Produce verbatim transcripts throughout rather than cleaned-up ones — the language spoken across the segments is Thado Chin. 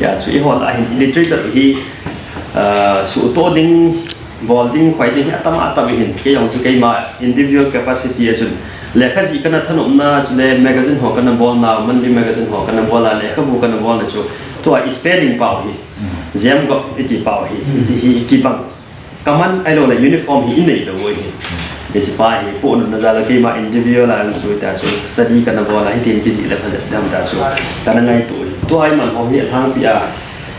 Tia chu eiho lah hin literature hi, ah, suhtoh ding, bol ding, khoi ding hi atam atam ahin. Kei jong chu keima individual capacity a chun lekha jih kana thanopna, chule magazine ho kana bolna, monthly magazine ho kana bolna, lekhabu kana bolna chu tua i spelling pau hi, Jem Gop iti pau hi, hiche hi kibang. Kaman ahilou le uniform hi inei lou u ahi. Hiche pa hi pohnatna jal a keima individual a chu tia chu study kana bol a, hitin kijih le pha jep dem tia chu kana ngaito u ahi. Tua iman ho hi alhangpi a,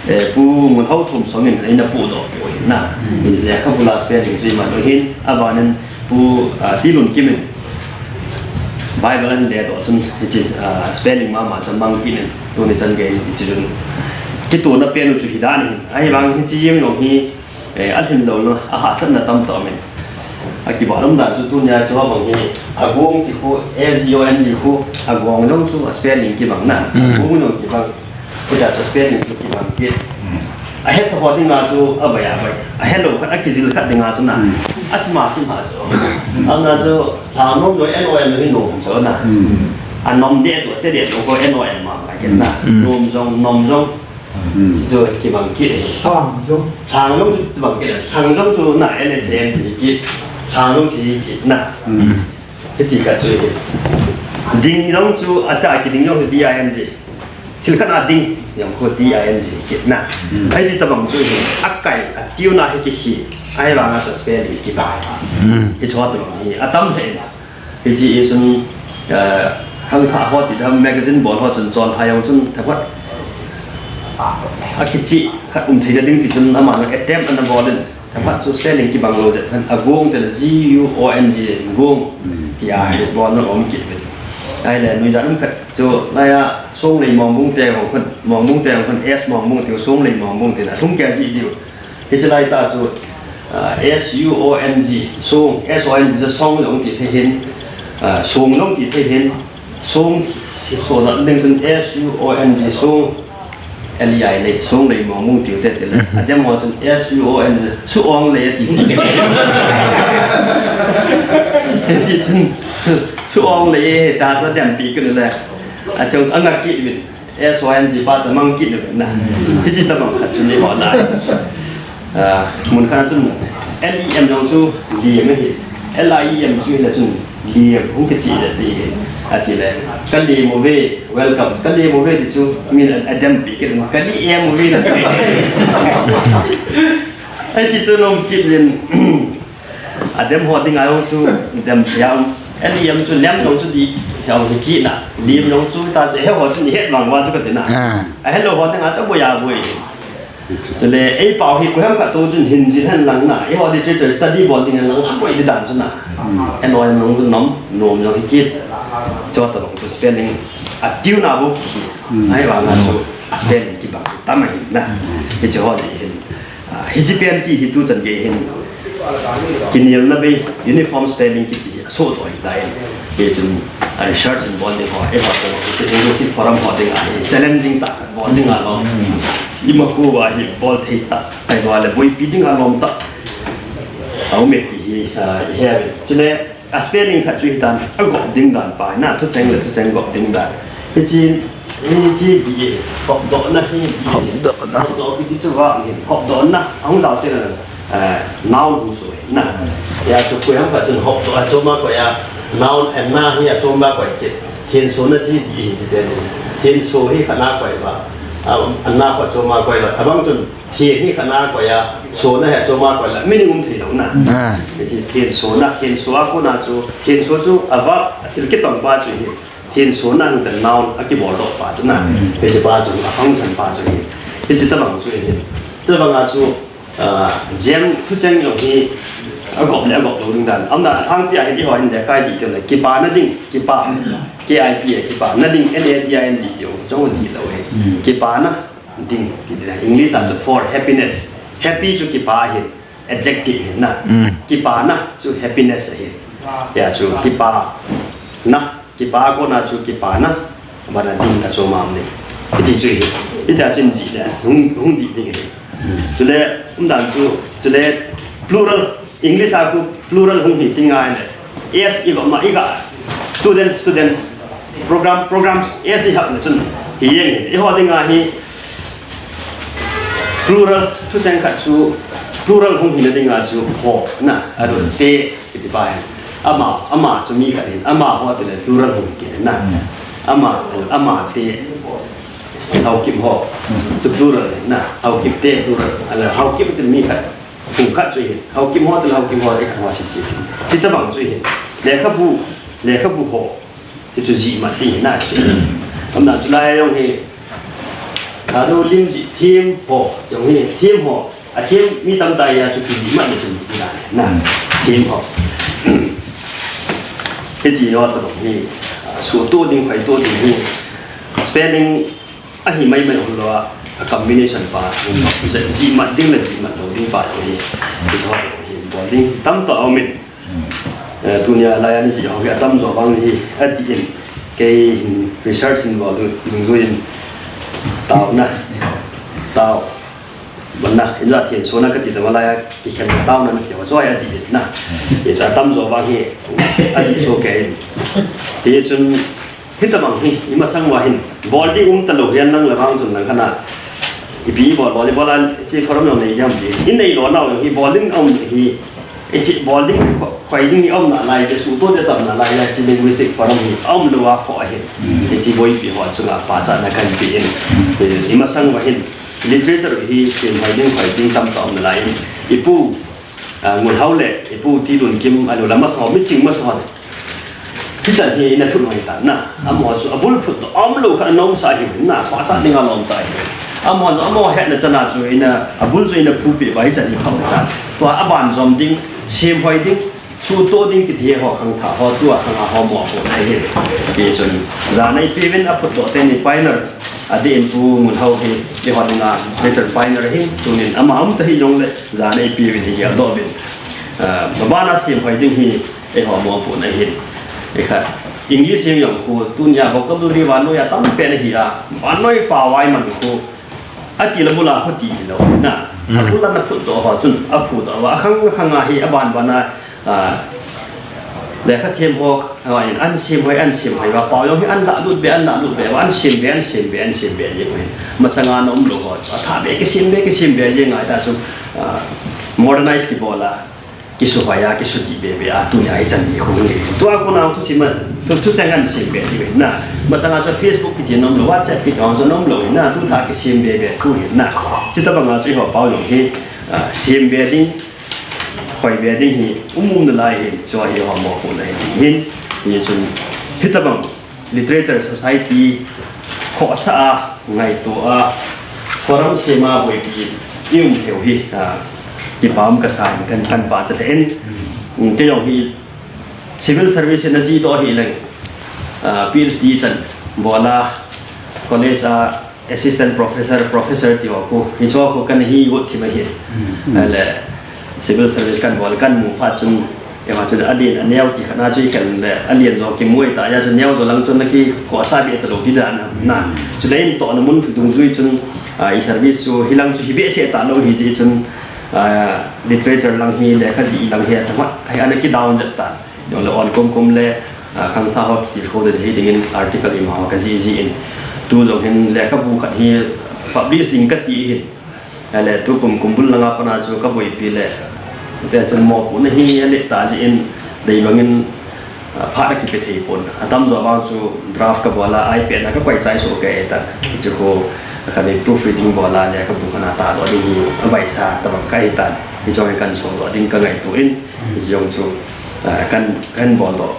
eh, Pu Ngunhao Thumsong in eina pohdoh poi na. Hiche lekhabu la spelling chu iman u ahin, abanin Pu, ah, Tilunkim in Bible ahin ledoh chun hiche, ah, spelling mama chu amang kit in tuni chan gei hiche chun kitona pen u chu hidan ahin. Ahivangin hiche jeng jong hi, eh, alhin louna, ahahsatna tamtah aumin. Akibang lom dan chu tunia chu abang hi, agong ti khu, A G O N G khu, agong jong chu a spelling kibang na, agong jong kibang. Hitia chu spelling chu kibang kit. Ahesa ho dinga chu abai abai. Ahelou khat, akijil khat dinga chu na. Asima sima chu. Ana chu, lhang nom loi, N O M loi hi nom chu na. Anom deh tu, che deh tu ko N O M ma, ma kit na. Nom jong, nom jong. Chu kibang kit e. Lhang jong. Lhang jong chu kibang kit e. Lhang jong chu na, L H A N G kit. Lhang jong chu kit na. Hiti khat chu hi. Ding jong chu, ata kiding jong chu D I N G. Thil khat a ding jong khu D I N G kit na. Hiti tabang chu hi. Akai, a tune a hi kihi. Ahivanga chu spelling kibang. Hiche tabang hi. Atam thei. Hiche hi chun, eh, khangthah ho ti dam magazine bol ho chun chonlhai jong chun thakhat. Akichih khat um theina ding ti chun ama jong attempt ana bol in. Thakhat chu spelling kibang lou jeh khan agong te le G U O N G gong. Tia hi bol na um kit uvin. Ahile nuijat um khat chu laiya Songlei Mongbung te ho khan, Mongbung te ho khan S Mongbung tiu, Songlei Mongbung tiu, alhung kei jeh diu. Hiche lai tah chu, ah, S U O N G, song, S O N G chu song jong ti thei hin, ah, song jong ti thei hin, song, sona ding chun S U O N G, song, L E I lei, Songlei Mongbung tiu te ti le. Adem ho chun S U O N G, Suonglei ati. Ti chun, Suonglei ta chu adempi kit le. Achung anga kit uvin. S O N G pa chu mang kit uvin na. Hiche tabang khat chu ni ho lai. Ah, mun khat chun L E M jong chu liem ahi. L I E M chu hile chun liem hung kichih le ti ahi. Atile, ka liem uve, welcome. Ka liem uve ti chu min adempi kit, ka liem uve na. Hiti chu nom kit uvin. Adem ho dinga jong chu dem thei a um. L E M chu lem jong chu di, jong hi kit na. Liem jong chu ta chu, he ho chu ni het vang uva chu kati na. Ahelou ho dinga chu aboi aboi. Chule, eipao hi koiham khat toh chun hin jil hen lang na. Eiho literature study bol ding hen lang, aboi di dan chu na. N O M jong chu nom, nom jong hi kit. Chu tabang chu spelling a tune a bou kihi. Ahivanga chu a spelling kibang tam ahi na. Hiche ho jeh hin. Ah, hiche pen ti hi tuchan gei hin kinelna bei uniform spelling kiti hi asohdoh ahitai. Kei chun, ah, research in bol ding ho, eiho, linguistic forum ho dinga hi challenging tah bol ding alom. Ima khu va hi bol thei tah, ahivang le boipi ding alom tah. Aume ti hi, ah, ihe. Chule, a spelling khat chu hitan, agop ding dan pa, na thucheng le thucheng gop ding dan. Hiche, hiche di, hopdohna hi di. Hopdohna. Hopdoh kiti chu verb hi, hopdohna, ahung lau te na, eh, noun hung so na. Hia chu koiham khat chun hopdoh, achom a koi a, noun and na hi achom a koi kit. Hensona chu di hi ti te ni. Henso hi khat na koi ba. A, and na khat chom a koi ba. Abang chun Hen hi khat na koi a, sona hi achom a koi le, meaning um thei lou na. It is hensona, henso a kona chu, henso chu a verb, a thil kitong pa chu hi. Hensona hi the noun, a kibol doh pa chu na. Hiche pa chu, a function pa chu hi. Hiche tabang chu hi. Tabang a chu, ah, Jem thucheng jong hi, agop le agop lou ding dan. Aumdan, alhangpi a hi, eiho hin le kai ji ti le, kipana ding, kipa, K I P A, kipana ding, N A D I N G ti jong, jong di lou hi. Kipana ding, ti ding. English a chu for happiness. Happy chu kipa ahi, adjective ahi na. Kipana chu happiness ahi. Hia chu kipana, kipa a kona chu kipana, bana ding achom a um ding. Hiti chu ahi. Hitia chu in ji le, hung, hung di ding ahi. Chule, umdan chu, chule plural, English a khu plural hung hi ti ngai le. S i va ma i ga. Student, students. Program, programs. S i hap le chun. Hi jeng hi. Eiho dinga hi. Plural, thucheng khat chu plural hung hina dinga chu ho na, aru te kiti pa hin. Ama, ama chu mi khat hin, ama ho tile plural hung kiti na. Ama, ama te, Haokip ho. Chu plural na, Haokip te plural. Ala Haokip te mi khat. Hung khat chu hin. Haokip ho tile Haokip ho, e khat ho si si. Chita bang chu hin. Lekhabu, lekhabu ho. Ti chu jihmat ding hi na si. Amna chu lai jong hi. Ado lim ji thim ho, jong hi thim ho. A thim mi tamtah a chu kijihmat na chu na. Na. Thim ho. Hiti ho to hi. Suhto ding, khoito ding hi. Spelling ahi mai mai hon lou a, a combination pa, jihmat ding le jihmat lou ding pa hi. Hiti ho hi. Bol ding tamtah aumin. Eh, tunia lai a ni ji ho hi atam jo bang hi, ati in, kei hin research in bol dungjuiyin, tao na, tao, bol na, in ja thian so na kati ta ma lai a, kikhen tao na, ti ho jo ati in na. Iti atam jo bang hi, ati so kei in. Hichun, Hitabang hi, imasang uva hin, bol ding um talou hian lang le vang chun lang khat a, ipi bol, bol, bol a, chi forum jong nei diam ti. I nei lou nau hi, bol ding um hi, i chi bol ding, khoi ding hi um nalai, te suhto te tam nalai, lai chi linguistic forum hi, um lou a kho a hin. I chi boipi ho chunga pachatna kan pe in. Imasang uva hin, literature hi, sin hoi ding, khoi ding tam ta um nalai in. Ipu, Ah, Ngulhao le, ipu Tilunkim, anu la masa ho, miching masa ho. Hichan hi ina thut hoi ta na. Amaho chu abul phut to, um lou khat nom sa hi na, pachat ding a lom ta hi. Amaho chu, amaho hetna chana chu ina, abul chu ina phu pe ba hichan hi phau ta. Tua aban jom ding, sem hoi ding, suhto ding kiti ho khangthah ho, tua khang a ho mo ho na hi. Hichun, jan a ipi vin aphut doh te ni pioneer, adeh in Pu Ngulhao hi, eiho dinga, little pioneer hi, tunin ama um ta hi jong le, Jan a ipi vin hi geldoh vin. Ah, babana sem hoi ding hi eiho mopohna ahin. Ikhat English jeng jong khu tunia vocabulary vannoi a tampen ahi a. Vannoi pao a iman khu. Ati la bula khu ti lou na. Abul a na phut doh ho chun aphu doh va. Akhang khang a hi aban ban a, ah, Lekha them ho, ah, in an sem hoi, an sem hoi, va pao jong hi an lah lut be, an lah lut be, va an sem be, an sem be, an sem be, jeng hoi. Masanga na um lou ho, a tha be, kisem be, kisem be, jeng ngai ta chu, ah, modernize kibol a, kisu hoi a, kisu ti be be a, tunia hichan ni khu ni. Tua kona thusim a, thu, thucheng an sem be, ti be na. Masanga chu Facebook kiti nom lou, WhatsApp kiti nom lou, na, tu tha kisem be be, thu hi na. Chita banga chu eiho pao jong hi, ah, sem be ding, Khoi be ding hi, um um nalai hin, chua hi ho mopohna hi ding hin, hichun, hitabang, Literature Society, khohsah a, ngaito a, forum sem a, boipi, i um theiu hi, ah, kipa um kasa in, kan, kan pachat in, um, kei jong hi, civil service na ji doh hi leng, ah, PhD chan, bol a, college a, Assistant Professor, Professor ti ho khu, hichu ho khu kana hi got thim ahi. Hmm. Ale, civil service kan bol, kan mu phat chun, eiho chun alen, aneo ti khat na chu ikhel le, alen jong kimu ta, ya chu neo jong lang chun na kikhohsah be talou ti dan na. Hmm. Chule in tohna mun dungjui chun, ah, i service chu hilang chu hi behseh talou hi jeh chun, ah, literature lang hi, lekha jih lang hi, athamat, hi ana kidown jep tan. Jong le on kum kum le, ah, khangthah ho kitilkhou den hi dingin article ima ho ka jih jih in. Tu jong hin lekhabu khat hi publish ding kati hin. Ale tu kum kum bul langa pat a chu ka boipi le. Te chun mopohna hi ale ta jeh in dei bangin, ah, phat a kipe thei pon. Atam jo vang chu draft ka bol a iPad a ka koi chai soh kei ta. Chu khu ka ni proofreading bol a lekhabu khat a tahdoh ding hi avaisa tabang ka hi tan. Hichu hi kan songdoh ding ka ngaito in. Jong chu, ah, kan, kan boldoh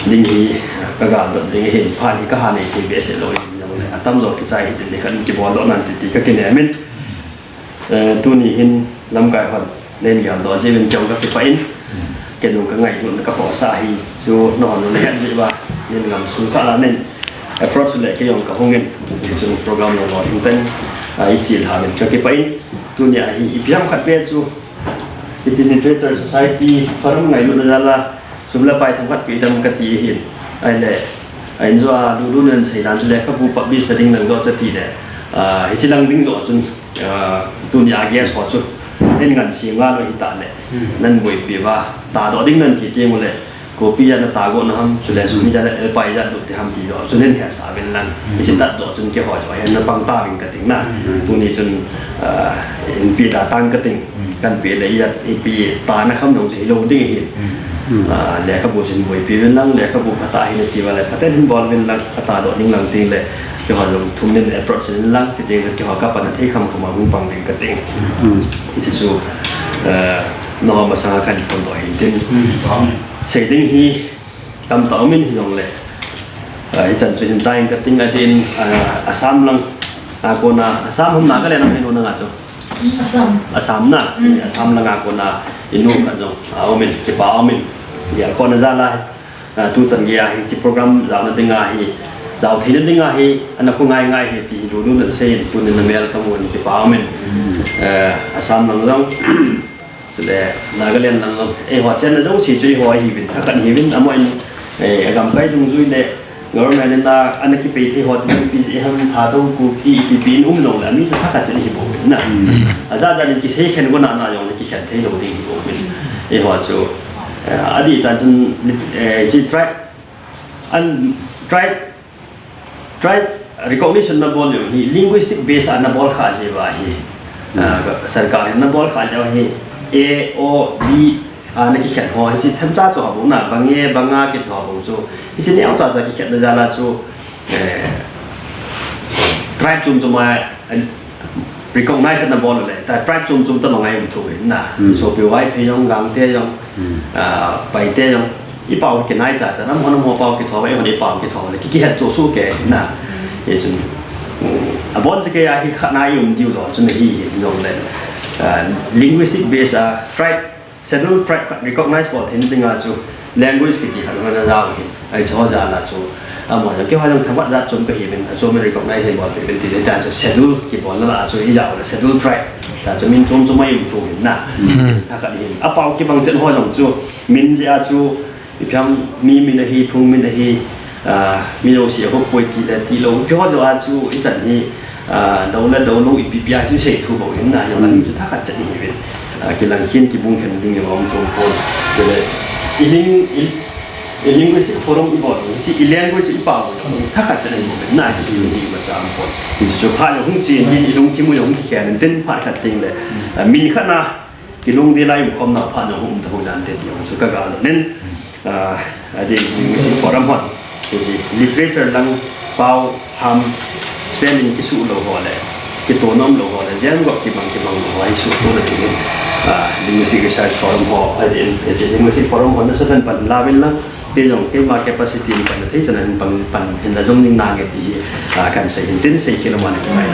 ding hi, ah, ka galdot ding hi, phat hi ka ha nei thei behseh lou in, jong le, atam jo kichai hi tin, kan kiboldoh nan ti, ti ka kinem in. Eh, tuni hin lamkai hon, nei geldoh jeh in jong ka kipah in. Kei jong ka ngailutna ka khohsah hi, chu nahon nei het jeh uva, nei ngam sung sah la nei approach le kei jong ka hung in, chu program lo lo in ten, ah, i chil ha in ka kipah in. Tunia hi, ipi ham khat pe chu, Hiti Literature Society forum ngailutna jal a, sum le pai themkhat pe dam kati hin. Ahile, a in jo a, lulu nan sei dan chu lekhabu publish ta ding lang jo chu ti le. Ah, hichi lang ding jo chun, ah, tunia guest ho chu. Nei ngan si nga lo hita le. Hmm. Nan boipi uva, tahdoh ding nan ti teng u le. Kopi jat na tago na ham, chule sum ijat le pai jat lut te ham ti jo, chun nen he sa vin lang. Ichi tat jo chun keiho jo, hen na pang ta vin ka ting na. Tuni chun, ah, in pi da tang ka ting. Kan pi le ijat, i pi ta na kham nong chi lo ding hi. Ah, lekhabu chun boi pi vin lang, lekhabu phata hi na ti va le, phata hin bol vin lang, phata do ning lang ting le. Keiho jo thum nen approach vin lang, ki ting keiho ka pan thei kham kham a hung pang vin ka ting. Ichi chu, ah, no ma sa kan pon do hin tin. Sei ding hi, tam ta umin hi jong le. Ah, hichan chu hin chai ka ting a din, ah, Assam lang. A kona, Assam hom Nagaland a hin na nga chu. Assam. Assam na, Assam lang a kona, inu ka jong, ah, umin, kipa umin. Ya kona jala, ah, tu chan gei a hi, chi program jao na ding a hi, jao thei na ding a hi, ana khu ngai ngai hi, ti hi lu lu na sei, tu ni na mel ka mu ni kipa umin. Eh, Assam lang jong. Chule, Nagaland lang jong, eiho chenna jong si chu eiho hi vin, thakhat hi vin, amo in, eh, agam kai dungjui le, government in a, ana kipei thei ho, ti pi, eh, ham, Thadou, Kuki, pi, pi in um jong le, ami chu thakhat chen hi bou vin na. Aja ja in kisei khen go na na jong le, kikhen thei lo ding hi bou vin. Eiho chu, eh, adi ta chun, eh, chi tribe, an tribe, Tribe recognition na bol jong hi linguistic base a na bol kha jeh uva hi. Ah, sarkar in na bol kha jeh uva hi A O B a na kikhen ho hi chi themcha chu ha bou na, Bange, Banga kiti ho bou chu. Hi chi neo cha cha kikhen na jal a chu, eh, tribe chom chom a, eh, recognize na bol le, ta tribe chom chom ta ngai um thu hin na. Sopi Vaiphei jong, Gangte jong, ah, Paite jong, i pao kinai cha cha, nam hon mo pao kitho, i hon i pao kitho le, ki, kihet chu su ke na. Ye chun, mm, abon che ke a hi khat na i um diu jo, chun hi, hi jong le, ah, linguistic base a tribe, schedule tribe khat recognize bol theina ding a chu language kiti khat hoi na jao hi. Ai chu ho jal a chu, amo jong keiho jong themkhat jat chom ka hi vin, a chom in recognize bol pe vin ti le ta chu schedule kibol na la chu i jao le schedule tribe. Ta chu min chom chom a i um thu hin na. Thakhat hin. A pao kibang chen ho jong chu min jeh a chu ipi ham mi min ahi, phung min ahi, ah, mi jouse a hop poi ti le ti lou. Ipi ho jeh a chu ichan hi, ah, dou le dou lou ipi pi a chu sei thu bou hin na, jong la mi chu thakhat chan hi vin. Ah, kilang khen kibung khen ding jong um chom pon. Ti le i ling, i, i linguistic forum i bol, chi i language i pao jong thakhat chan hi bou hin na, ki ling i ma cha um pon. Ti chu pha jong hung chi hin i lungthim u jong hung kikhen tin phat khat ting le. Ah, min khat na Kilungdei lai umkhom na phat na hung um ta hung dan te ti hung chu ka gal nen. Ah, a din linguistic forum hon. Hiche literature lang pao ham spelling kisuh lou ho le. Kitoh nom lou ho le. Jen gop kibang kibang lou ho. Hi suh to na ti. Ah, linguistic research forum ho. A din, hiche linguistic forum hon na sa dan pan la vin lang. Kei jong, keima capacity in pan thei chan in pan, pan hin la jong ning nange ti hi, ah, kan sei hin tin sei kilo man ki mai.